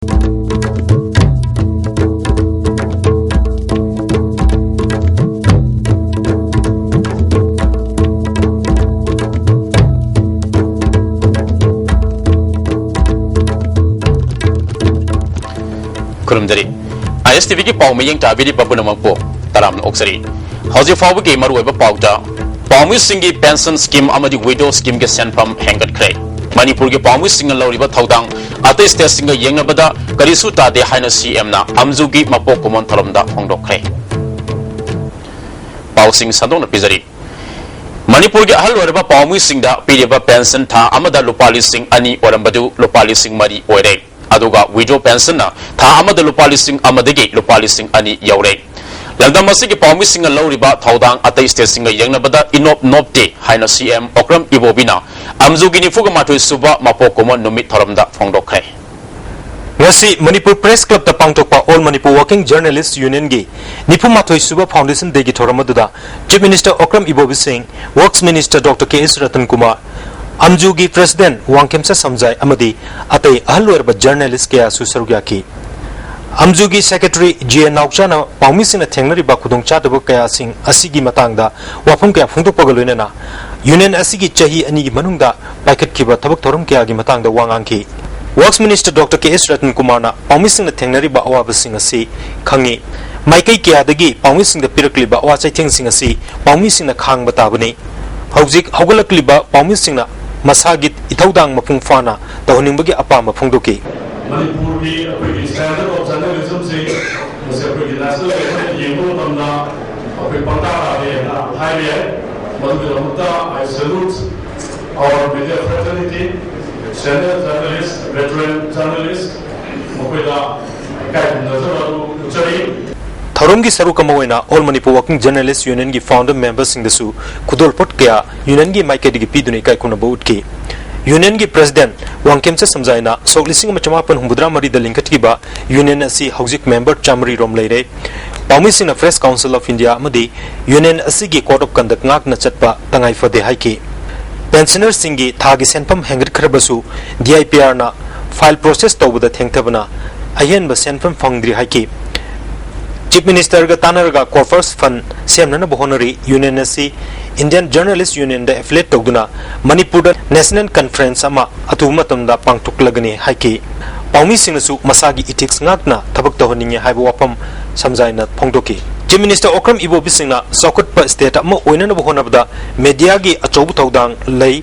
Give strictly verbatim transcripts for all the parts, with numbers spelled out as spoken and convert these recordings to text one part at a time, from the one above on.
ꯈꯨꯔꯨꯝꯖꯔꯤ꯫ ꯑꯥꯏ S T ꯚꯤꯒꯤ ꯄꯥꯎ ꯃꯤꯠꯌꯦꯡ ꯇꯥꯕꯤꯔꯤꯕ ꯄꯨꯝꯅꯃꯛꯄꯨ ꯇꯔꯥꯝꯅ ꯑꯣꯛꯆꯔꯤ꯫ ꯍꯧꯖꯤꯛ ꯐꯥꯎꯕꯒꯤ ꯃꯔꯨꯑꯣꯏꯕ ꯄꯥꯎꯗ, ꯄꯥꯎꯃꯤꯁꯤꯡꯒꯤ ꯄꯦꯟꯁꯟ ꯁ꯭ꯀꯤꯝ ꯑꯃꯗꯤ ꯋꯤꯗꯣ ꯁ꯭ꯀꯤꯝꯒꯤ ꯁꯦꯟꯐꯝ ꯍꯦꯟꯒꯠꯈ꯭ꯔꯦ꯫ ꯃꯅꯤꯄꯨꯔꯒꯤ ꯄꯥꯎꯃꯤꯁꯤꯡꯅ ꯂꯧꯔꯤꯕ ꯊꯧꯗꯥꯡ ꯑꯇꯩ ꯁ꯭ꯇꯦꯠꯁꯤꯡꯒ ꯌꯦꯡꯅꯕꯗ ꯀꯔꯤꯁꯨ ꯇꯥꯗꯦ ꯍꯥꯏꯅ ꯁꯤ ꯑꯦꯝꯅ ꯑꯝꯖꯨꯒꯤ ꯃꯄꯣꯛ ꯀꯨꯝꯑꯣꯟ ꯊꯧꯔꯝꯗ ꯐꯣꯡꯗꯣꯛꯈ꯭ꯔꯦ꯫ ꯄꯥꯎꯁꯤꯡ ꯁꯟꯗꯣꯛꯅ ꯄꯤꯖꯔꯤ꯫ ꯃꯅꯤꯄꯨꯔꯒꯤ ꯑꯍꯜ ꯑꯣꯏꯔꯕ ꯄꯥꯎꯃꯤꯁꯤꯡꯗ ꯄꯤꯔꯤꯕ ꯄꯦꯟꯁꯟ ꯊꯥ ꯑꯃꯗ ꯂꯨꯄꯥ ꯂꯤꯁꯤꯡ ꯑꯅꯤ ꯑꯣꯏꯔꯝꯕꯗꯨ ꯂꯨꯄꯥ ꯂꯤꯁꯤꯡ ꯃꯔꯤ ꯑꯣꯏꯔꯦ꯫ ꯑꯗꯨꯒ ꯋꯤꯗꯣ ꯄꯦꯟꯁꯟꯅ ꯊꯥ ꯑꯃꯗ ꯂꯨꯄꯥ ꯂꯤꯁꯤꯡ ꯑꯃꯗꯒꯤ ꯂꯨꯄꯥ ꯂꯤꯁꯤꯡ ꯑꯅꯤ ꯌꯧꯔꯦ꯫ ꯂꯝꯗꯝ ꯑꯁꯤꯒꯤ ꯄꯥꯎꯃꯤꯁꯤꯡꯅ ꯂꯧꯔꯤꯕ ꯊꯧꯗꯥꯡ ꯑꯇꯩ ꯁ꯭ꯇꯦꯠꯁꯤꯡꯒ ꯌꯦꯡꯅꯕꯗ ꯏꯅꯣꯞ ꯅꯣꯞꯇꯦ ꯍꯥꯏꯅ ꯁꯤ ꯑꯦꯝ ꯑꯣꯀ꯭ꯔꯝ ꯏꯕꯣꯕꯤꯅ ꯑꯝꯖꯨꯒꯤ ꯅꯤꯐꯨꯒ ꯃꯥꯊꯣꯏ ꯁꯨꯕ ꯃꯄꯣꯛ ꯀꯨꯝꯑꯣꯟ ꯅꯨꯃꯤꯠ ꯊꯧꯔꯝꯗ ꯐꯣꯡꯗꯣꯛꯈ꯭ꯔꯦ꯫ ꯉꯁꯤ ꯃꯅꯤꯄꯨꯔ ꯄ꯭ꯔꯦꯁ ꯀ꯭ꯂꯕꯇ ꯄꯥꯡꯊꯣꯛꯄ ꯑꯣꯜ ꯃꯅꯤꯄꯨꯔ ꯋꯥꯔꯀꯤꯡ ꯖꯔꯅꯦꯂꯤꯁ ꯌꯨꯅꯤꯌꯟꯒꯤ ꯅꯤꯐꯨ ꯃꯥꯊꯣꯏ ꯁꯨꯕ ꯐꯥꯎꯟꯗꯦꯁꯟ ꯗꯦꯒꯤ ꯊꯧꯔꯝ ꯑꯗꯨꯗ ꯆꯤꯐ ꯃꯤꯅꯤꯁꯇꯔ ꯑꯣꯀ꯭ꯔꯝ ꯏꯕꯣꯕꯤ ꯁꯤꯡ, ꯋꯔꯛꯁ ꯃꯤꯅꯤꯁꯇꯔ ꯗꯣꯛꯇꯔ ꯀꯦ ꯑꯦꯁ ꯔꯇꯟ ꯀꯨꯃꯥꯔ, ꯑꯝꯖꯨꯒꯤ ꯄ꯭ꯔꯦꯁꯤꯗꯦꯟꯠ ꯋꯥꯡꯈꯦꯝꯆꯥ ꯁꯝꯖꯥꯏ ꯑꯃꯗꯤ ꯑꯇꯩ ꯑꯍꯜ ꯑꯣꯏꯔꯕ ꯖꯔꯅꯦꯂꯤꯁ ꯀꯌꯥꯁꯨ ꯁꯔꯨꯛ ꯌꯥꯈꯤ꯫ ꯑꯝꯖꯨꯒꯤ ꯁꯦꯀ꯭ꯔꯦꯇꯔꯤ ꯖꯦ ꯅꯥꯎꯆꯥꯅ ꯄꯥꯎꯃꯤꯁꯤꯡꯅ ꯊꯦꯡꯅꯔꯤꯕ ꯈꯨꯗꯣꯡꯆꯥꯗꯕ ꯀꯌꯥꯁꯤꯡ ꯑꯁꯤꯒꯤ ꯃꯇꯥꯡꯗ ꯋꯥꯐꯝ ꯀꯌꯥ ꯐꯣꯡꯗꯣꯛꯄꯒ ꯂꯣꯏꯅꯅ ꯌꯨꯅꯤꯌꯟ ꯑꯁꯤꯒꯤ ꯆꯍꯤ ꯑꯅꯤꯒꯤ ꯃꯅꯨꯡꯗ ꯄꯥꯏꯈꯠꯈꯤꯕ ꯊꯕꯛ ꯊꯧꯔꯝ ꯀꯌꯥꯒꯤ ꯃꯇꯥꯡꯗ ꯋꯥ ꯉꯥꯡꯈꯤ꯫ ꯋꯔꯛꯁ ꯃꯤꯅꯤꯁꯇꯔ ꯗꯣꯛꯇꯔ ꯀꯦ ꯑꯦꯁ ꯔꯇꯟ ꯀꯨꯃꯥꯔꯅ ꯄꯥꯎꯃꯤꯁꯤꯡꯅ ꯊꯦꯡꯅꯔꯤꯕ ꯑꯋꯥꯕꯁꯤꯡ ꯑꯁꯤ ꯈꯪꯉꯤ꯫ ꯃꯥꯏꯀꯩ ꯀꯌꯥꯗꯒꯤ ꯄꯥꯎꯃꯤꯁꯤꯡꯗ ꯄꯤꯔꯛꯂꯤꯕ ꯑꯋꯥ ꯆꯩꯊꯦꯡꯁꯤꯡ ꯑꯁꯤ ꯄꯥꯎꯃꯤꯁꯤꯡꯅ ꯈꯥꯡꯕ ꯇꯥꯕꯅꯤ꯫ ꯍꯧꯖꯤꯛ ꯍꯧꯒꯠꯂꯛꯂꯤꯕ ꯄꯥꯎꯃꯤꯁꯤꯡꯅ ꯃꯁꯥꯒꯤ ꯏꯊꯧꯗꯥꯡ ꯃꯄꯨꯡ ꯐꯥꯅ ꯇꯧꯍꯟꯅꯤꯡꯕꯒꯤ ꯑꯄꯥꯝꯕ ꯐꯣꯡꯗꯣꯛꯈꯤ꯫ ꯃꯅꯤꯄꯨꯔꯒꯤ ꯑꯩꯈꯣꯏꯒꯤ standard of journalismꯁꯤ, ꯃꯁꯤ ꯑꯩꯈꯣꯏꯒꯤ national levelꯗ ꯌꯦꯡꯕ ꯃꯇꯝꯗ ꯑꯩꯈꯣꯏ ꯄꯪꯇꯥ ꯇꯥꯗꯦꯅ ꯍꯥꯏꯕ ꯌꯥꯏ꯫ ꯃꯗꯨꯒꯤꯗꯃꯛꯇ I salute our media fraternity, senior journalist, veteran journalist, ꯃꯈꯣꯏꯗ ꯏꯀꯥꯏ ꯈꯨꯝꯅꯖꯕ ꯑꯗꯨ ꯎꯠꯆꯔꯤ꯫ ꯊꯧꯔꯝꯒꯤ ꯁꯔꯨꯛ ꯑꯃ ꯑꯣꯏꯅ ꯑꯣꯜ ꯃꯅꯤꯄꯨꯔ ꯋꯥꯔꯀꯤꯡ ꯖꯔꯅꯦꯂꯤꯁ ꯌꯨꯅꯤꯌꯟꯒꯤ ꯐꯥꯎꯟꯗꯔ ꯃꯦꯝꯕꯔꯁꯤꯡꯗꯁꯨ ꯈꯨꯗꯣꯜꯄꯣꯠ ꯀꯌꯥ ꯌꯨꯅꯤꯌꯟꯒꯤ ꯃꯥꯏꯀꯩꯗꯒꯤ ꯄꯤꯗꯨꯅ ꯏꯀꯥꯏ ꯈꯨꯝꯅꯕ ꯎꯠꯈꯤ꯫ ꯌꯨꯅꯤꯌꯟꯒꯤ ꯄ꯭ꯔꯦꯁꯤꯗꯦꯟꯠ ꯋꯥꯡꯈꯦꯝꯆꯥ ꯁꯝꯖꯥꯏꯅ ꯁꯣꯛ ꯂꯤꯁꯤꯡ ꯑꯃ ꯆꯃꯥꯄꯟ ꯍꯨꯝꯐꯨꯇꯔꯥ ꯃꯔꯤꯗ ꯂꯤꯡꯈꯠꯈꯤꯕ ꯌꯨꯅꯤꯌꯟ ꯑꯁꯤ ꯍꯧꯖꯤꯛ ꯃꯦꯝꯕꯔ ꯆꯥꯃꯔꯤ ꯔꯣꯝ ꯂꯩꯔꯦ꯫ ꯄꯥꯎꯃꯤꯁꯤꯡꯅ Press Council of India ꯑꯃꯗꯤ ꯌꯨꯅꯤꯌꯟ ꯑꯁꯤꯒꯤ Code of Conduct ꯉꯥꯛꯅ ꯆꯠꯄ ꯇꯉꯥꯏ ꯐꯗꯦ ꯍꯥꯏꯈꯤ꯫ ꯄꯦꯟꯁꯅꯔꯁꯤꯡꯒꯤ ꯊꯥꯒꯤ ꯁꯦꯟꯐꯝ ꯍꯦꯟꯒꯠꯈ꯭ꯔꯕꯁꯨ, D I P ꯑꯥꯔꯅ file process ꯇꯧꯕꯗ ꯊꯦꯡꯊꯕꯅ ꯑꯍꯦꯟꯕ ꯁꯦꯟꯐꯝ ꯐꯪꯗ꯭ꯔꯤ ꯍꯥꯏꯈꯤ꯫ ꯆꯤꯐ ꯃꯤꯅꯤꯁꯇꯔꯒ ꯇꯥꯟꯅꯔꯒ ꯀꯣꯔꯄꯁ ꯐꯟꯗ ꯁꯦꯝꯅꯅꯕ ꯍꯣꯠꯅꯔꯤ꯫ ꯌꯨꯅꯤꯌꯟ ꯑꯁꯤ ꯏꯟꯗꯤꯌꯟ ꯖꯔꯅꯦꯂꯤꯁ ꯌꯨꯅꯤꯌꯟꯗ ꯑꯦꯐꯤꯂꯦꯠ ꯇꯧꯗꯨꯅ ꯃꯅꯤꯄꯨꯔꯗ ꯅꯦꯁꯅꯦꯜ ꯀꯟꯐꯔꯦꯟꯁ ꯑꯃ ꯑꯊꯨꯕ ꯃꯇꯝꯗ ꯄꯥꯡꯊꯣꯛꯂꯒꯅꯤ ꯍꯥꯏꯈꯤ꯫ ꯄꯥꯎꯃꯤꯁꯤꯡꯅꯁꯨ ꯃꯁꯥꯒꯤ ꯏꯊꯤꯛꯁ ꯉꯥꯛꯇꯨꯅ ꯊꯕꯛ ꯇꯧꯍꯟꯅꯤꯡꯉꯤ ꯍꯥꯏꯕ ꯋꯥꯐꯝ ꯁꯝꯖꯥꯏꯅ ꯐꯣꯡꯗꯣꯛꯈꯤ꯫ ꯆꯤꯐ ꯃꯤꯅꯤꯁꯇꯔ ꯑꯣꯀ꯭ꯔꯝ ꯏꯕꯣꯕꯤ ꯁꯤꯡꯅ ꯆꯥꯎꯈꯠꯄ ꯁ꯭ꯇꯦꯠ ꯑꯃ ꯑꯣꯏꯅꯅꯕ ꯍꯣꯠꯅꯕꯗ ꯃꯦꯗꯤꯌꯥꯒꯤ ꯑꯆꯧꯕ ꯊꯧꯗꯥꯡ ꯂꯩ꯫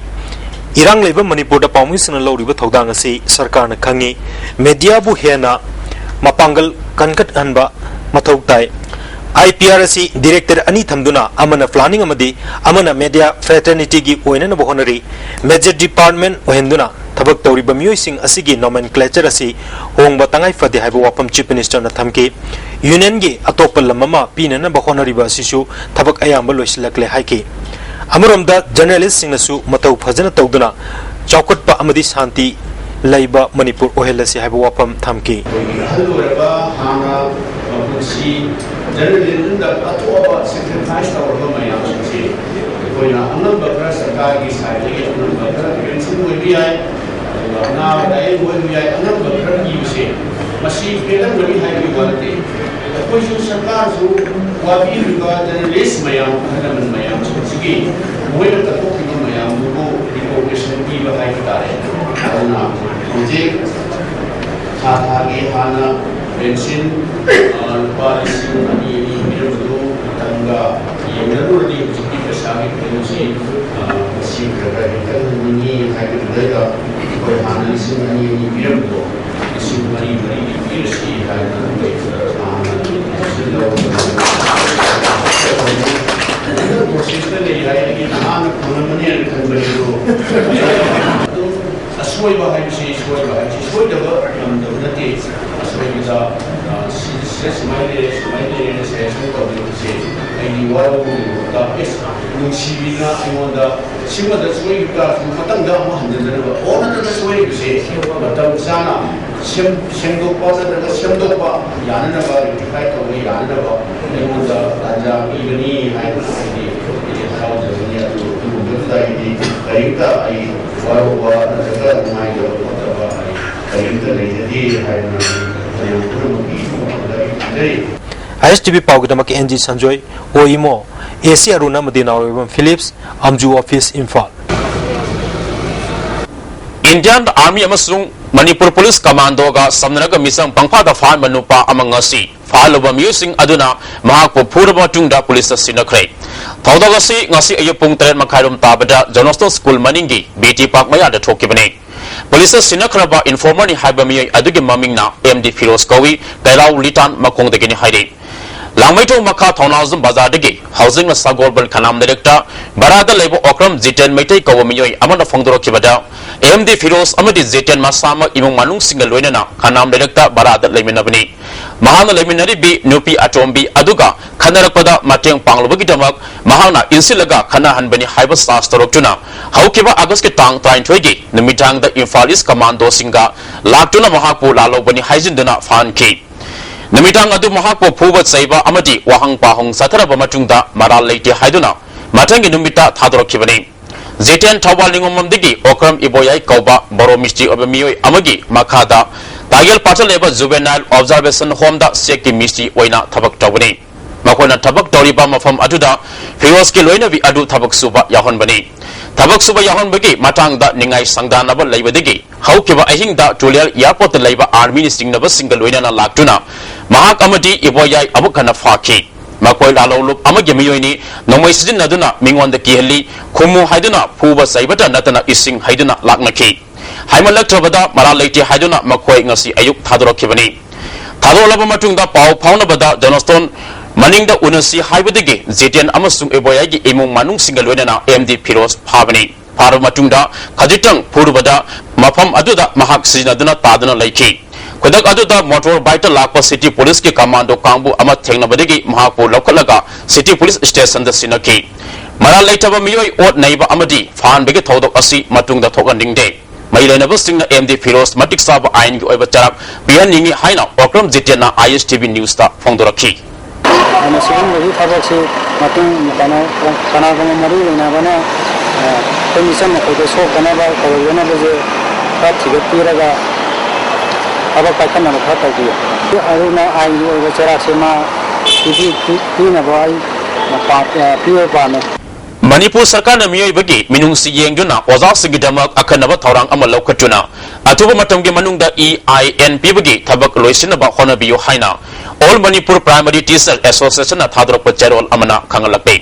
ꯏꯔꯥꯡ ꯂꯩꯕ ꯃꯅꯤꯄꯨꯔꯗ ꯄꯥꯎꯃꯤꯁꯤꯡꯅ ꯂꯧꯔꯤꯕ ꯊꯧꯗꯥꯡ ꯑꯁꯤ ꯁꯔꯀꯥꯔꯅ ꯈꯪꯏ꯫ ꯃꯦꯗꯤꯌꯥꯕꯨ ꯍꯦꯟꯅ ꯃꯄꯥꯡꯒꯜ ꯀꯟꯈꯠꯍꯟꯕ ꯃꯊꯧ ꯇꯥꯏ꯫ ꯑꯥꯏ ꯄꯤ ꯑꯥꯔ ꯑꯁꯤ ꯗꯤꯔꯦꯛꯇꯔ ꯑꯅꯤ ꯊꯝꯗꯨꯅ ꯑꯃꯅ ꯄ꯭ꯂꯥꯅꯤꯡ ꯑꯃꯗꯤ ꯑꯃꯅ ꯃꯦꯗꯤꯌꯥ ꯐ꯭ꯔꯦꯇꯔꯅꯤꯇꯤꯒꯤ ꯑꯣꯏꯅꯅꯕ ꯍꯣꯠꯅꯔꯤ꯫ ꯃꯦꯖꯔ ꯗꯤꯄꯥꯔꯠꯃꯦꯟ ꯑꯣꯏꯍꯟꯗꯨꯅ ꯊꯕꯛ ꯇꯧꯔꯤꯕ ꯃꯤꯑꯣꯏꯁꯤꯡ ꯑꯁꯤꯒꯤ ꯅꯣꯃꯦꯟꯀ꯭ꯂꯦꯆꯔ ꯑꯁꯤ ꯍꯣꯡꯕ ꯇꯉꯥꯏ ꯐꯗꯦ ꯍꯥꯏꯕ ꯋꯥꯐꯝ ꯆꯤꯐ ꯃꯤꯅꯤꯁꯇꯔꯅ ꯊꯝꯈꯤ꯫ ꯌꯨꯅꯤꯌꯟꯒꯤ ꯑꯇꯣꯞꯄ ꯂꯝ ꯑꯃ ꯄꯤꯅꯅꯕ ꯍꯣꯠꯅꯔꯤꯕ ꯑꯁꯤꯁꯨ ꯊꯕꯛ ꯑꯌꯥꯝꯕ ꯂꯣꯏꯁꯤꯜꯂꯛꯂꯦ ꯍꯥꯏꯈꯤ꯫ ꯑꯃꯔꯣꯝꯗ ꯖꯔꯅꯦꯂꯤꯁꯁꯤꯡꯅꯁꯨ ꯃꯇꯧ ꯐꯖꯅ ꯇꯧꯗꯨꯅ ꯆꯥꯎꯈꯠꯄ ꯑꯃꯗꯤ ꯁꯥꯟꯇꯤ ꯂꯩꯕ ꯃꯅꯤꯄꯨꯔ ꯑꯣꯏꯍꯜꯂꯁꯤ ꯍꯥꯏꯕ ꯋꯥꯐꯝ ꯊꯝꯈꯤ꯫ ꯑꯩꯈꯣꯏꯒꯤ ꯑꯍꯜ ꯑꯣꯏꯔꯕ ꯍꯥꯟꯅ ꯃꯄꯨꯟꯁꯤ ꯖꯔꯅꯦꯂꯤꯖꯝꯗ ꯀꯠꯊꯣꯛꯑꯕ ꯁꯦꯀ꯭ꯔꯤꯐꯥꯏꯁ ꯇꯧꯔꯕ ꯃꯌꯥꯝꯁꯤꯡꯁꯦ ꯑꯩꯈꯣꯏꯅ ꯑꯉꯝꯕ ꯈꯔ ꯁꯔꯀꯥꯔꯒꯤ ꯁꯥꯏꯠꯇꯒꯤ ꯑꯉꯝꯕ ꯈꯔ ꯄꯦꯟꯁꯤꯟ ꯑꯣꯏꯕ ꯌꯥꯏ, ꯑꯗꯨꯒ ꯑꯅꯥꯕꯗ ꯑꯌꯦꯡꯕ ꯑꯣꯏꯕ ꯌꯥꯏ, ꯑꯉꯝꯕ ꯈꯔ ꯄꯤꯕꯁꯦ ꯃꯁꯤ ꯄꯦꯜꯂꯝꯒꯅꯤ ꯍꯥꯏꯕꯒꯤ ꯋꯥ ꯅꯠꯇꯦ꯫ ꯑꯩꯈꯣꯏꯁꯨ ꯁꯔꯀꯥꯔꯁꯨ ꯋꯥꯕꯤꯔꯤꯕ ꯖꯔꯅꯦꯂꯤꯁ ꯃꯌꯥꯝ, ꯑꯍꯜ ꯂꯃꯟ ꯃꯌꯥꯝꯁꯤꯡꯁꯤꯒꯤ ꯃꯣꯏꯅ ꯀꯠꯊꯣꯛꯈꯤꯕ ꯃꯌꯥꯝꯗꯨꯕꯨ ꯔꯤꯀꯣꯒꯅꯤꯁꯟ ꯄꯤꯕ ꯍꯥꯏꯕ ꯇꯥꯔꯦ꯫ ꯑꯗꯨꯅ ꯍꯧꯖꯤꯛ ꯊꯥ ꯊꯥꯒꯤ ꯍꯥꯟꯅ ꯄꯦꯟꯁꯤꯟ, ꯑ, ꯂꯨꯄꯥ ꯂꯤꯁꯤꯡ ꯑꯅꯤ ꯑꯅꯤ ꯄꯤꯔꯝꯕꯗꯨ ꯃꯇꯝꯒ ꯌꯦꯡꯅꯔꯨꯔꯗꯤ ꯍꯧꯖꯤꯛꯇꯤ ꯄꯩꯁꯥꯒꯤ ꯐꯤꯕꯝꯁꯤ, ꯑ, ꯃꯁꯤ ꯈꯔ ꯈꯔ ꯍꯦꯟꯒꯠꯍꯟꯅꯤꯡꯉꯤ ꯍꯥꯏꯕꯗꯨꯗꯩꯗ ꯑꯩꯈꯣꯏ ꯍꯥꯟꯅ ꯂꯤꯁꯤꯡ ꯑꯅꯤ ꯑꯅꯤ ꯄꯤꯔꯝꯕꯗꯣ ꯂꯤꯁꯤꯡ ꯃꯔꯤ ꯃꯔꯤꯗꯤ ꯄꯤꯔꯁꯤ ꯍꯥꯏꯗꯅ ꯑꯩꯈꯣꯏ, ꯑ, ꯍꯟꯗꯛ ꯄ꯭ꯔꯣꯁꯦꯁꯇ ꯂꯩ ꯍꯥꯏ, ꯑꯩꯗꯤ ꯅꯍꯥꯟꯅ ꯐꯪꯉꯝꯃꯅꯤ ꯍꯥꯏꯅ ꯈꯟꯕꯅꯦ꯫ ꯑꯗꯣ ꯑꯗꯨꯝ ꯑꯁꯣꯏꯕ ꯍꯥꯏꯕꯁꯤ, ꯁꯣꯏꯕ ꯍꯥꯏꯕꯁꯤ ꯁꯣꯏꯗꯕ ꯉꯝꯗꯕ ꯅꯠꯇꯦ꯫ ꯑꯁꯣꯏꯕꯗ, ꯑ, ꯁꯤ, ꯁꯤꯗ ꯁꯨꯃꯥꯏꯅ ꯂꯩꯔꯦ, ꯁꯨꯃꯥꯏꯅ ꯂꯩꯔꯦꯅ ꯁꯖꯦꯁꯟ ꯇꯧꯕꯤꯕꯁꯦ ꯑꯩꯗꯤ ꯋꯥꯔꯧꯕꯒꯤ ꯃꯍꯨꯠꯇ, ꯑꯦꯁ, ꯅꯨꯡꯁꯤꯕꯤꯅ ꯑꯩꯉꯣꯟꯗ ꯁꯤꯃꯗ ꯁꯣꯏꯈꯤꯕ ꯇꯥꯔꯁꯨ ꯃꯊꯪꯗ ꯑꯃꯨꯛ ꯍꯟꯖꯤꯟꯗꯅꯕ, ꯑꯣ, ꯅꯠꯇ꯭ꯔꯒ ꯁꯣꯏꯔꯤꯕꯁꯦ ꯃꯇꯝ ꯆꯥꯅ ꯁꯦꯝ-, ꯁꯦꯡꯗꯣꯛꯄ ꯅꯠꯇ꯭ꯔꯒ ꯁꯦꯝꯗꯣꯛꯄ ꯌꯥꯅꯅꯕ, ꯔꯦꯛꯇꯤꯐꯥꯏ ꯇꯧꯕ ꯌꯥꯅꯅꯕ ꯑꯩꯉꯣꯟꯗ ꯇꯥꯟꯖꯥ ꯄꯤꯕꯅꯤ ꯍꯥꯏꯗꯨꯅ ꯑꯩꯗꯤ, ꯑꯩꯗꯤ ꯍꯔꯥꯎꯖꯕꯅꯤ꯫ ꯑꯗꯨ ꯑꯗꯨꯒꯨꯝꯕꯗꯨꯗ ꯑꯩꯗꯤ ꯀꯔꯤꯝꯇ ꯑꯩ ꯋꯥꯔꯧꯕ ꯅꯠꯇ꯭ꯔꯒ ꯅꯨꯡꯉꯥꯏꯇꯕ ꯈꯣꯠꯇꯕ ꯑꯩ ꯀꯔꯤꯝꯇ ꯂꯩꯖꯗꯦ ꯍꯥꯏꯗꯅ ꯃꯌꯥꯝ ꯄꯨꯝꯅꯃꯛꯀꯤ ꯏꯕꯨꯡꯉꯣꯗ ꯑꯩ ꯊꯥꯖꯩ꯫ ꯑꯥꯏ ꯑꯦꯁ ꯇꯤ ꯚꯤ ꯄꯥꯎꯒꯤꯗꯃꯛ N G Sanjoy, O Imo, A C Arun ꯑꯃꯗꯤ ꯅꯥꯎꯔꯦꯝꯕꯝ ꯐꯤꯂꯤꯞꯁ, ꯑꯝꯖꯨ ꯑꯣꯐꯤꯁ, ꯏꯝꯐꯥꯜ꯫ Indian Army ꯑꯃꯁꯨꯡ ꯃꯅꯤꯄꯨꯔ ꯄꯨꯂꯤꯁ ꯀꯃꯥꯟꯗꯣꯒ ꯁꯝꯅꯔꯒ ꯃꯤꯆꯪ ꯄꯪꯐꯥꯗ ꯐꯥꯍꯟꯕ ꯅꯨꯄꯥ ꯑꯃ ꯉꯁꯤ ꯐꯥꯍꯜꯂꯨꯕ ꯃꯤꯑꯣꯏꯁꯤꯡ ꯑꯗꯨꯅ ꯃꯍꯥꯛꯄꯨ ꯐꯨꯔꯕ ꯃꯇꯨꯡꯗ ꯄꯨꯂꯤꯁꯇ ꯁꯤꯟꯅꯈ꯭ꯔꯦ꯫ ꯊꯧꯗꯣꯛ ꯑꯁꯤ ꯉꯁꯤ ꯑꯌꯨꯛ ꯄꯨꯡ ꯇꯔꯦꯠ ꯃꯈꯥꯏꯔꯣꯝ ꯇꯥꯕꯗ ꯖꯣꯟꯁꯇꯣꯟ ꯁ꯭ꯀꯨꯜ ꯃꯅꯤꯡꯒꯤ ꯕꯤ ꯇꯤ ꯄꯥꯔꯛ ꯃꯌꯥꯗ ꯊꯣꯛꯈꯤꯕꯅꯤ꯫ ꯄꯨꯂꯤꯁꯇ ꯁꯤꯟꯅꯈ꯭ꯔꯕ ꯏꯟꯐꯣꯔꯃꯔꯅꯤ ꯍꯥꯏꯕ ꯃꯤꯑꯣꯏ ꯑꯗꯨꯒꯤ ꯃꯃꯤꯡꯅ ꯑꯦꯝ ꯗꯤ ꯐꯤꯔꯣꯖ ꯀꯧꯏ, ꯀꯩꯔꯥꯎ ꯂꯤꯇꯥꯟ ꯃꯈꯣꯡꯗꯒꯤꯅꯤ ꯍꯥꯏꯔꯤ꯫ ꯂꯥꯡꯃꯩꯗꯣꯡ ꯃꯈꯥ ꯊꯧꯅꯥꯖꯝ ꯕꯖꯥꯔꯗꯒꯤ ꯍꯧꯖꯤꯛꯅ ꯁꯒꯣꯜꯕꯟ ꯈꯅꯥꯝ ꯂꯩꯔꯛꯇ ꯚꯔꯥꯗ ꯂꯩꯕ ꯑꯣꯀ꯭ꯔꯝ ꯖꯤꯇꯦꯟ ꯃꯩꯇꯩ ꯀꯧꯕ ꯃꯤꯑꯣꯏ ꯑꯃꯅ ꯐꯣꯡꯗꯣꯔꯛꯈꯤꯕꯗ, ꯑꯦꯝ ꯗꯤ ꯐꯤꯔꯣꯖ ꯑꯃꯗꯤ ꯖꯤꯇꯦꯟ ꯃꯁꯥꯃꯛ ꯏꯃꯨꯡ ꯃꯅꯨꯡꯁꯤꯡꯒ ꯂꯣꯏꯅꯅ ꯈꯅꯥꯝ ꯂꯩꯔꯛꯇ ꯚꯔꯥꯗ ꯂꯩꯃꯤꯟꯅꯕꯅꯤ꯫ ꯃꯍꯥꯛꯅ ꯂꯩꯃꯤꯟꯅꯔꯤꯕꯤ ꯅꯨꯄꯤ ꯑꯇꯣꯝꯕꯤ ꯑꯗꯨꯒ ꯈꯠꯅꯔꯛꯄꯗ ꯃꯇꯦꯡ ꯄꯥꯡꯂꯨꯕꯒꯤꯗꯃꯛ ꯃꯍꯥꯛꯅ ꯏꯟꯁꯤꯜꯂꯒ ꯈꯠꯅꯍꯟꯕꯅꯤ ꯍꯥꯏꯕ ꯆꯥꯔꯖ ꯇꯧꯔꯛꯇꯨꯅ ꯍꯧꯈꯤꯕ ꯑꯥꯒꯁꯀꯤ ꯇꯥꯡ ꯇꯔꯥꯅꯤꯊꯣꯏꯒꯤ ꯅꯨꯃꯤꯗꯥꯡꯗ ꯏꯝꯐꯥꯜ ꯏꯁ ꯀꯃꯥꯟꯗꯣꯁꯤꯡꯒ ꯂꯥꯛꯇꯨꯅ ꯃꯍꯥꯛꯄꯨ ꯂꯥꯜꯍꯧꯕꯅꯤ ꯍꯥꯏꯖꯤꯟꯗꯨꯅ ꯐꯥꯍꯟꯈꯤ꯫ ꯅꯨꯃꯤꯗꯥꯡ ꯑꯗꯨ ꯃꯍꯥꯛꯄꯨ ꯐꯨꯕ ꯆꯩꯕ ꯑꯃꯗꯤ ꯋꯥꯍꯪ ꯄꯥꯎꯍꯪ ꯆꯠꯊꯔꯕ ꯃꯇꯨꯡꯗ ꯃꯔꯥꯜ ꯂꯩꯇꯦ ꯍꯥꯏꯗꯨꯅ ꯃꯊꯪꯒꯤ ꯅꯨꯃꯤꯠꯇ ꯊꯥꯗꯣꯔꯛꯈꯤꯕꯅꯤ꯫ ꯖꯤꯇꯦꯟ ꯊꯧꯕꯥꯜ ꯅꯤꯉꯣꯝꯕꯝꯗꯒꯤ ꯑꯣꯀ꯭ꯔꯝ ꯏꯕꯣꯌꯥꯏ ꯀꯧꯕ ꯕꯣꯔꯣ ꯃꯤꯁꯇ꯭ꯔꯤ ꯑꯣꯏꯕ ꯃꯤꯑꯣꯏ ꯑꯃꯒꯤ ꯃꯈꯥꯗ ꯇꯥꯒꯦꯜ ꯄꯥꯠꯇ ꯂꯩꯕ Juvenile Observation Homeꯗ ꯆꯦꯛꯀꯤ ꯃꯤꯁꯇ꯭ꯔꯤ ꯑꯣꯏꯅ ꯊꯕꯛ ꯇꯧꯕꯅꯤ꯫ ꯃꯈꯣꯏꯅ ꯊꯕꯛ ꯇꯧꯔꯤꯕ ꯃꯐꯝ ꯑꯗꯨꯗ ꯐꯤꯔꯣꯖꯀꯤ ꯂꯣꯏꯅꯕꯤ ꯑꯗꯨ ꯊꯕꯛ ꯁꯨꯕ ꯌꯥꯎꯍꯟꯕꯅꯤ꯫ ꯊꯕꯛ ꯁꯨꯕ ꯌꯥꯎꯍꯟꯕꯒꯤ ꯃꯇꯥꯡꯗ ꯅꯤꯡꯉꯥꯏ ꯁꯪꯗꯥꯅꯕ ꯂꯩꯕꯗꯒꯤ ꯍꯧꯈꯤꯕ ꯑꯍꯤꯡꯗ ꯇꯨꯂꯦꯜ ꯑꯦꯌꯔꯄꯣꯔꯠꯇ ꯂꯩꯕ ꯑꯥꯔꯃꯤꯅ ꯆꯤꯡꯅꯕꯁꯤꯡꯒ ꯂꯣꯏꯅꯅ ꯂꯥꯛꯇꯨꯅ ꯃꯍꯥꯛ ꯑꯃꯗꯤ ꯏꯕꯣꯌꯥꯏ ꯑꯃꯨꯛ ꯍꯟꯅ ꯐꯥꯈꯤ꯫ ꯃꯈꯣꯏ ꯂꯥꯜꯍꯧꯂꯨꯞ ꯑꯃꯒꯤ ꯃꯤꯑꯣꯏꯅꯤ, ꯅꯣꯡꯃꯩ ꯁꯤꯖꯤꯟꯅꯗꯨꯅ ꯃꯤꯉꯣꯟꯗ ꯀꯤꯍꯜꯂꯤ, ꯈꯨꯝꯃꯨ ꯍꯥꯏꯗꯨꯅ ꯐꯨꯕ ꯆꯩꯕꯇ ꯅꯠꯇꯅ ꯏꯁꯤꯡ ꯍꯩꯗꯨꯅ ꯂꯥꯛꯅꯈꯤ꯫ ꯍꯥꯏꯃꯜꯂꯛꯇ꯭ꯔꯕꯗ ꯃꯔꯥꯜ ꯂꯩꯇꯦ ꯍꯥꯏꯗꯨꯅ ꯃꯈꯣꯏ ꯉꯁꯤ ꯑꯌꯨꯛ ꯊꯥꯗꯣꯔꯛꯈꯤꯕꯅꯤ꯫ ꯊꯥꯗꯣꯛꯂꯕ ꯃꯇꯨꯡꯗ ꯄꯥꯎ ꯐꯥꯎꯅꯕꯗ ꯖꯣꯅꯣꯁꯇꯣꯟ ꯃꯅꯤꯡꯗ ꯎꯅꯁꯤ ꯍꯥꯏꯕꯗꯒꯤ ꯖꯤꯇꯦꯟ ꯑꯃꯁꯨꯡ ꯏꯕꯣꯌꯥꯏꯒꯤ ꯏꯃꯨꯡ ꯃꯅꯨꯡꯁꯤꯡꯒ ꯂꯣꯏꯅꯅ ꯑꯦꯝ ꯗꯤ ꯐꯤꯔꯣꯖ ꯐꯥꯔꯕ ꯃꯇꯨꯡꯗ ꯈꯖꯤꯛꯇꯪ ꯐꯨꯔꯨꯕꯗ ꯃꯐꯝ ꯑꯗꯨꯗ ꯃꯍꯥꯛ ꯁꯤꯖꯤꯟꯅꯗꯨꯅ ꯇꯥꯗꯨꯅ ꯂꯩꯈꯤ꯫ ꯈꯨꯗꯛ ꯑꯗꯨꯗ ꯃꯣꯇꯣꯔ ꯕꯥꯏꯛꯇ ꯂꯥꯛꯄ ꯁꯤꯇꯤ ꯄꯨꯂꯤꯁꯀꯤ ꯀꯃꯥꯟꯗꯣ ꯀꯥꯡꯕꯨ ꯑꯃ ꯊꯦꯡꯅꯕꯗꯒꯤ ꯃꯍꯥꯛꯄꯨ ꯂꯧꯈꯠꯂꯒ ꯁꯤꯇꯤ ꯄꯨꯂꯤꯁ ꯁ꯭ꯇꯦꯁꯟꯗ ꯁꯤꯟꯅꯈꯤ꯫ ꯃꯔꯥꯜ ꯂꯩꯇꯕ ꯃꯤꯑꯣꯏ ꯑꯣꯠ ꯅꯩꯕ ꯑꯃꯗꯤ ꯐꯥꯍꯟꯕꯒꯤ ꯊꯧꯗꯣꯛ ꯑꯁꯤ ꯃꯇꯨꯡꯗ ꯊꯣꯛꯍꯟꯅꯤꯡꯗꯦ꯫ ꯃꯔꯤ ꯂꯩꯅꯕꯁꯤꯡꯅ ꯑꯦꯝ ꯗꯤ ꯐꯤꯔꯣꯖ ꯃꯇꯤꯛ ꯆꯥꯕ ꯑꯥꯏꯟꯒꯤ ꯑꯣꯏꯕ ꯆꯩꯔꯥꯛ ꯄꯤꯍꯟꯅꯤꯡꯏ ꯍꯥꯏꯅ ꯑꯣꯀ꯭ꯔꯝ ꯖꯤꯇꯦꯟꯅ ꯑꯥꯏ ꯑꯦꯁ ꯇꯤ ꯚꯤ ꯅ꯭ꯌꯨꯁꯇ ꯐꯣꯡꯗꯣꯔꯛꯈꯤ꯫ ꯑꯗꯨꯅ ꯁꯤꯒꯨꯝꯕꯒꯤ ꯊꯕꯛꯁꯤ ꯃꯇꯨꯡ ꯀꯩꯅꯣ, ꯀꯅꯥꯒꯨꯝꯕ ꯃꯔꯤ ꯂꯩꯅꯕꯅ, ꯑ, ꯑꯩꯈꯣꯏ ꯃꯤꯆꯝ ꯑꯩꯈꯣꯏꯗ ꯁꯣꯛꯇꯅꯕ, ꯀꯧꯔꯣꯏꯗꯅꯕꯁꯦ ꯈꯔ ꯊꯤꯒꯠꯄꯤꯔꯒ, ꯊꯕꯛ ꯄꯥꯏꯈꯠꯅꯕ ꯈꯔ ꯇꯧꯕꯤꯌꯨ꯫ ꯑꯗꯨꯅ ꯑꯥꯏꯟꯒꯤ ꯑꯣꯏꯕ ꯆꯩꯔꯥꯛꯁꯦ ꯃꯥ ꯄꯤꯕꯤ-, ꯄꯤ-, ꯄꯤꯅꯕ ꯑꯩ ꯃꯄꯥ-, ꯑ, ꯄꯤꯕ ꯄꯥꯝꯃꯦ꯫ ꯃꯅꯤꯄꯨꯔ ꯁꯔꯀꯥꯔꯅ ꯃꯤꯑꯣꯏꯕꯒꯤ ꯃꯤꯅꯨꯡꯁꯤ ꯌꯦꯡꯗꯨꯅ ꯑꯣꯖꯥꯁꯤꯡꯒꯤꯗꯃꯛ ꯑꯈꯟꯅꯕ ꯊꯧꯔꯥꯡ ꯑꯃ ꯂꯧꯈꯠꯇꯨꯅ ꯑꯊꯨꯕ ꯃꯇꯝꯒꯤ ꯃꯅꯨꯡꯗ ꯏ ꯑꯥꯏ ꯑꯦꯟ ꯄꯤꯕꯒꯤ ꯊꯕꯛ ꯂꯣꯏꯁꯤꯟꯅꯕ ꯍꯣꯠꯅꯕꯤꯌꯨ ꯍꯥꯏꯅ All Manipur Primary Teacher Association ꯅ ꯊꯥꯗꯣꯔꯛꯄ ꯆꯦꯔꯣꯜ ꯑꯃꯅ ꯈꯪꯍꯜꯂꯛꯂꯤ꯫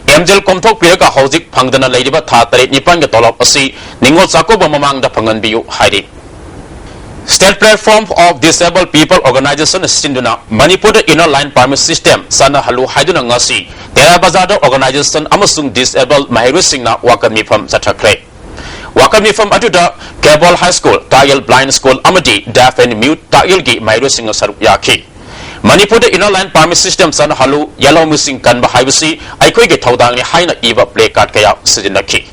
ꯑꯦꯝꯖꯦꯜ ꯀꯣꯝꯊꯣꯛꯄꯤꯔꯒ ꯍꯧꯖꯤꯛ ꯐꯪꯗꯅ ꯂꯩꯔꯤꯕ ꯊꯥ ꯇꯔꯦꯠ ꯅꯤꯄꯥꯟꯒꯤ ꯇꯣꯂꯣꯞ ꯑꯁꯤ ꯅꯤꯉꯣꯜ ꯆꯥꯛꯀꯧꯕ ꯃꯃꯥꯡꯗ ꯐꯪꯍꯟꯕꯤꯌꯨ ꯍꯥꯏꯔꯤ꯫ State Platform of Disabled People Organization ꯅ ꯁꯤꯟꯗꯨꯅ ꯃꯅꯤꯄꯨꯔꯗ Inner Line Permit System ꯆꯠꯅꯍꯜꯂꯨ ꯍꯥꯏꯗꯨꯅ ꯉꯁꯤ ꯇꯦꯔꯥ ꯕꯖꯥꯔꯗ organization ꯑꯃꯁꯨꯡ disabled ꯃꯍꯩꯔꯣꯏꯁꯤꯡꯅ ꯋꯥꯀꯠ ꯃꯤꯐꯝ ꯆꯠꯊꯈ꯭ꯔꯦ꯫ ꯋꯥꯀꯠ ꯃꯤꯐꯝ ꯑꯗꯨꯗ ꯀꯦꯕꯣꯜ High School, ꯇꯥꯛꯌꯦꯜ Blind School ꯑꯃꯗꯤ Deaf and Mute ꯇꯥꯛꯌꯦꯜꯒꯤ ꯃꯍꯩꯔꯣꯏꯁꯤꯡꯅ ꯁꯔꯨꯛ ꯌꯥꯈꯤ꯫ ꯃꯅꯤꯄꯨꯔꯗ Inner Line Permit System ꯆꯠꯅꯍꯜꯂꯨ, ꯌꯦꯜꯍꯧ ꯃꯤꯁꯤꯡ ꯀꯟꯕ ꯍꯥꯏꯕꯁꯤ ꯑꯩꯈꯣꯏꯒꯤ ꯊꯧꯗꯥꯡꯅꯤ ꯍꯥꯏꯅ ꯏꯕ placard ꯀꯌꯥ ꯁꯤꯖꯤꯟꯅꯈꯤ꯫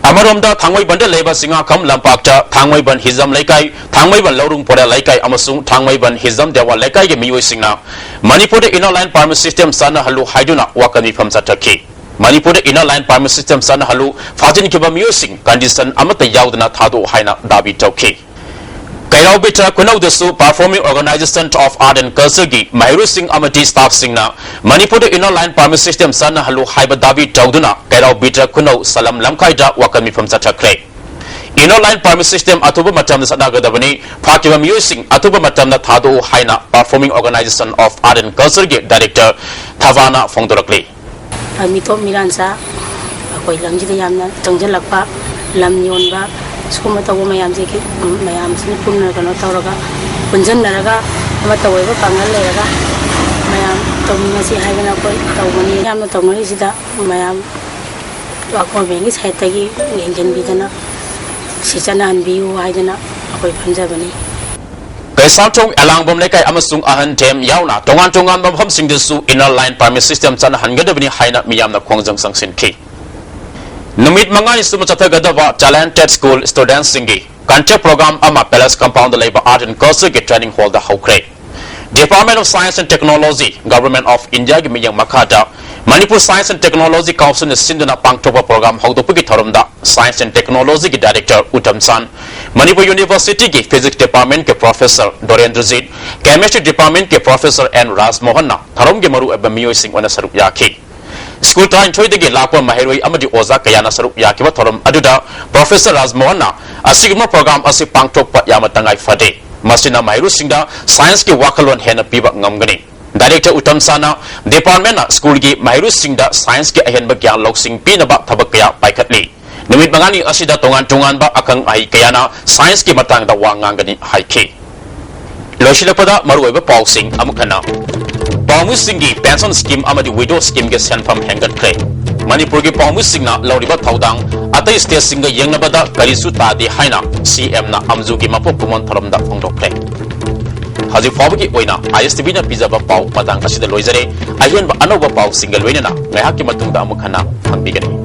ꯑꯃꯔꯣꯝꯗ ꯊꯥꯡꯃꯩꯕꯟꯗ ꯂꯩꯕ ꯆꯤꯡꯉꯥꯈꯝ ꯂꯝꯄꯥꯛꯇ ꯊꯥꯡꯃꯩꯕꯟ ꯍꯤꯖꯝ ꯂꯩꯀꯥꯏ, ꯊꯥꯡꯃꯩꯕꯟ ꯂꯧꯔꯨꯡ ꯄꯣꯔꯦꯜ ꯂꯩꯀꯥꯏ ꯑꯃꯁꯨꯡ ꯊꯥꯡꯃꯩꯕꯟ ꯍꯤꯖꯝ ꯗꯦꯋꯥꯜ ꯂꯩꯀꯥꯏꯒꯤ ꯃꯤꯑꯣꯏꯁꯤꯡꯅ ꯃꯅꯤꯄꯨꯔꯗ Inner Line Permit System ꯆꯠꯅꯍꯜꯂꯨ ꯍꯥꯏꯗꯨꯅ ꯋꯥꯀꯠ ꯃꯤꯐꯝ ꯆꯠꯊꯈꯤ꯫ ꯃꯅꯤꯄꯨꯔꯗ Inner Line Permit System ꯆꯠꯅꯍꯜꯂꯨ, ꯐꯥꯖꯤꯟꯈꯤꯕ ꯃꯤꯑꯣꯏꯁꯤꯡ condition ꯑꯃꯠꯇ ꯌꯥꯎꯗꯅ ꯊꯥꯗꯣꯛꯎ ꯍꯥꯏꯅ ꯗꯥꯕꯤ ꯇꯧꯈꯤ꯫ ꯀꯩꯔꯥꯎ ꯕꯤꯇ꯭ꯔ ꯈꯨꯅꯧꯗꯁꯨ Performing Organisation of Art and Culture ꯒꯤ ꯃꯍꯩꯔꯣꯏꯁꯤꯡ ꯑꯃꯗꯤ staff ꯁꯤꯡꯅ ꯃꯅꯤꯄꯨꯔꯗ Inner Line Permit System ꯆꯠꯅꯍꯜꯂꯨ ꯍꯥꯏꯕ ꯗꯥꯕꯤ ꯇꯧꯗꯨꯅ ꯀꯩꯔꯥꯎ ꯕꯤꯇ꯭ꯔ ꯈꯨꯅꯧ ꯁꯂꯝ ꯂꯝꯈꯥꯏꯗ ꯋꯥꯀꯠ ꯃꯤꯐꯝ ꯆꯠꯊꯈ꯭ꯔꯦ꯫ Inner Line Permit System ꯑꯊꯨꯕ ꯃꯇꯝꯗ ꯆꯠꯅꯒꯗꯕꯅꯤ, ꯐꯥꯈꯤꯕ ꯃꯤꯑꯣꯏꯁꯤꯡ ꯑꯊꯨꯕ ꯃꯇꯝꯗ ꯊꯥꯗꯣꯛꯎ ꯍꯥꯏꯅ Performing Organisation of Art and Culture ꯒꯤ director ꯊꯕꯥꯅ ꯐꯣꯡꯗꯣꯔꯛꯂꯤ꯫ ꯃꯤꯇꯣꯞ ꯃꯤꯔꯥꯟꯆꯥ ꯑꯩꯈꯣꯏ ꯂꯝꯁꯤꯗ ꯌꯥꯝꯅ ꯆꯪꯁꯤꯜꯂꯛꯄ, ꯂꯝ ꯌꯣꯟꯕ, ꯁꯤꯒꯨꯝꯕ ꯇꯧꯕ ꯃꯌꯥꯝꯁꯤꯒꯤ, ꯃꯌꯥꯝꯁꯤꯅ ꯄꯨꯟꯅ ꯀꯩꯅꯣ ꯇꯧꯔꯒ, ꯄꯨꯟꯁꯤꯟꯅꯔꯒ ꯑꯃꯠꯇ ꯑꯣꯏꯕ ꯄꯥꯡꯒꯜ ꯂꯩꯔꯒ ꯃꯌꯥꯝ ꯇꯧꯃꯤꯟꯅꯁꯤ ꯍꯥꯏꯗꯅ ꯑꯩꯈꯣꯏ ꯇꯧꯕꯅꯤ꯫ ꯌꯥꯝꯅ ꯇꯧꯅꯔꯤꯁꯤꯗ ꯃꯌꯥꯝ government ꯀꯤ side ꯇꯒꯤ ꯌꯦꯡꯁꯤꯟꯕꯤꯗꯅ ꯁꯤ ꯆꯠꯅꯍꯟꯕꯤꯌꯨ ꯍꯥꯏꯗꯅ ꯑꯩꯈꯣꯏ ꯐꯝꯖꯕꯅꯤ꯫ ꯀꯩꯁꯥꯝꯊꯣꯡ ꯑꯦꯂꯥꯡꯕꯝ ꯂꯩꯀꯥꯏ ꯑꯃꯁꯨꯡ ꯑꯍꯟꯊꯦꯝ ꯌꯥꯎꯅ ꯇꯣꯉꯥꯟ ꯇꯣꯉꯥꯟꯕ ꯃꯐꯝꯁꯤꯡꯗꯁꯨ Inner Line Permit System ꯆꯠꯅꯍꯟꯒꯗꯕꯅꯤ ꯍꯥꯏꯅ ꯃꯤꯌꯥꯝꯅ ꯈꯣꯡꯖꯪ ꯆꯪꯁꯤꯟꯈꯤ꯫ ꯅꯨꯃꯤꯠ ꯃꯉꯥꯅꯤ ꯁꯨꯕ ꯆꯠꯊꯒꯗꯕ Talented School Student ꯁꯤꯡꯒꯤ contract program ꯑꯃ Palace Compound ꯗ ꯂꯩꯕ Art and Culture ꯒꯤ training hall ꯗ ꯍꯧꯈ꯭ꯔꯦ꯫ Department of Science and Technology, Government of India ꯒꯤ ꯃꯤꯠꯌꯦꯡ ꯃꯈꯥꯗ Manipur Science and Technology Council ꯅ ꯁꯤꯟꯗꯨꯅ ꯄꯥꯡꯊꯣꯛꯄ program ꯍꯧꯗꯣꯛꯄꯒꯤ ꯊꯧꯔꯝꯗ Science and Technology ꯒꯤ Director ꯎꯇꯝ ꯁꯥꯟ, ꯃꯅꯤꯄꯨꯔ University ꯒꯤ Physics Department ꯀꯤ Professor ꯗꯣꯔꯦꯟꯗ꯭ꯔꯖꯤꯠ, Chemistry Department ꯀꯤ Professor ꯑꯦꯟ ꯔꯥꯖꯃꯣꯍꯟꯅ ꯊꯧꯔꯝꯒꯤ ꯃꯔꯨꯑꯣꯏꯕ ꯃꯤꯑꯣꯏꯁꯤꯡ ꯑꯣꯏꯅ ꯁꯔꯨꯛ ꯌꯥꯈꯤ꯫ ꯁ꯭ꯀꯨꯜ ꯇꯔꯥꯅꯤꯊꯣꯏꯗꯒꯤ ꯂꯥꯛꯄ ꯃꯍꯩꯔꯣꯏ ꯑꯃꯗꯤ ꯑꯣꯖꯥ ꯀꯌꯥꯅ ꯁꯔꯨꯛ ꯌꯥꯈꯤꯕ ꯊꯧꯔꯝ ꯑꯗꯨꯗ Professor ꯔꯥꯖꯃꯣꯍꯟꯅ ꯑꯁꯤꯒꯨꯝꯕ program ꯑꯁꯤ ꯄꯥꯡꯊꯣꯛꯄ ꯌꯥꯝꯅ ꯇꯉꯥꯏ ꯐꯗꯦ꯫ ꯃꯁꯤꯅ ꯃꯍꯩꯔꯣꯏꯁꯤꯡꯗ science ꯀꯤ ꯋꯥꯈꯜꯂꯣꯟ ꯍꯦꯟꯅ ꯄꯤꯕ ꯉꯝꯒꯅꯤ꯫ Director ꯎꯇꯝ ꯁꯥꯟꯅ department ꯅ ꯁ꯭ꯀꯨꯜꯒꯤ ꯃꯍꯩꯔꯣꯏꯁꯤꯡꯗ science ꯀꯤ ꯑꯍꯦꯟꯕ ꯒ꯭ꯌꯥꯟ ꯂꯧꯁꯤꯡ ꯄꯤꯅꯕ ꯊꯕꯛ ꯀꯌꯥ ꯄꯥꯏꯈꯠꯂꯤ꯫ ꯅꯨꯃꯤꯠ ꯃꯉꯥꯅꯤ ꯑꯁꯤꯗ ꯇꯣꯉꯥꯟ ꯇꯣꯉꯥꯟꯕ ꯑꯈꯪ ꯑꯍꯩ ꯀꯌꯥꯅ science ꯀꯤ ꯃꯇꯥꯡꯗ ꯋꯥ ꯉꯥꯡꯒꯅꯤ ꯍꯥꯏꯈꯤ꯫ ꯂꯣꯏꯁꯤꯜꯂꯛꯄꯗ ꯃꯔꯨꯑꯣꯏꯕ ꯄꯥꯎꯁꯤꯡ ꯑꯃꯨꯛ ꯍꯟꯅ꯫ ꯄꯥꯎꯃꯤꯁꯤꯡꯒꯤ pension scheme ꯑꯃꯗꯤ widow scheme ꯒꯤ ꯁꯦꯟꯐꯝ ꯍꯦꯟꯒꯠꯈ꯭ꯔꯦ꯫ ꯃꯅꯤꯄꯨꯔꯒꯤ ꯄꯥꯎꯃꯤꯁꯤꯡꯅ ꯂꯧꯔꯤꯕ ꯊꯧꯗꯥꯡ ꯑꯇꯩ state ꯁꯤꯡꯒ ꯌꯦꯡꯅꯕꯗ ꯀꯔꯤꯁꯨ ꯇꯥꯗꯦ ꯍꯥꯏꯅ ꯁꯤ ꯑꯦꯝꯅ ꯑꯝꯖꯨꯒꯤ ꯃꯄꯣꯛ ꯀꯨꯝꯑꯣꯟ ꯊꯧꯔꯝꯗ ꯐꯣꯡꯗꯣꯛꯈ꯭ꯔꯦ꯫ ꯍꯧꯖꯤꯛ ꯐꯥꯎꯕꯒꯤ ꯑꯣꯏꯅ ꯑꯥꯏ ꯑꯦꯁ ꯇꯤ ꯚꯤꯅ ꯄꯤꯖꯕ ꯄꯥꯎ ꯃꯇꯥꯡ ꯑꯁꯤꯗ ꯂꯣꯏꯖꯔꯦ꯫ ꯑꯍꯦꯟꯕ ꯑꯅꯧꯕ ꯄꯥꯎꯁꯤꯡꯒ ꯂꯣꯏꯅꯅ ꯉꯥꯏꯍꯥꯛꯀꯤ ꯃꯇꯨꯡꯗ ꯑꯃꯨꯛ ꯍꯟꯅ ꯐꯪꯕꯤꯒꯅꯤ꯫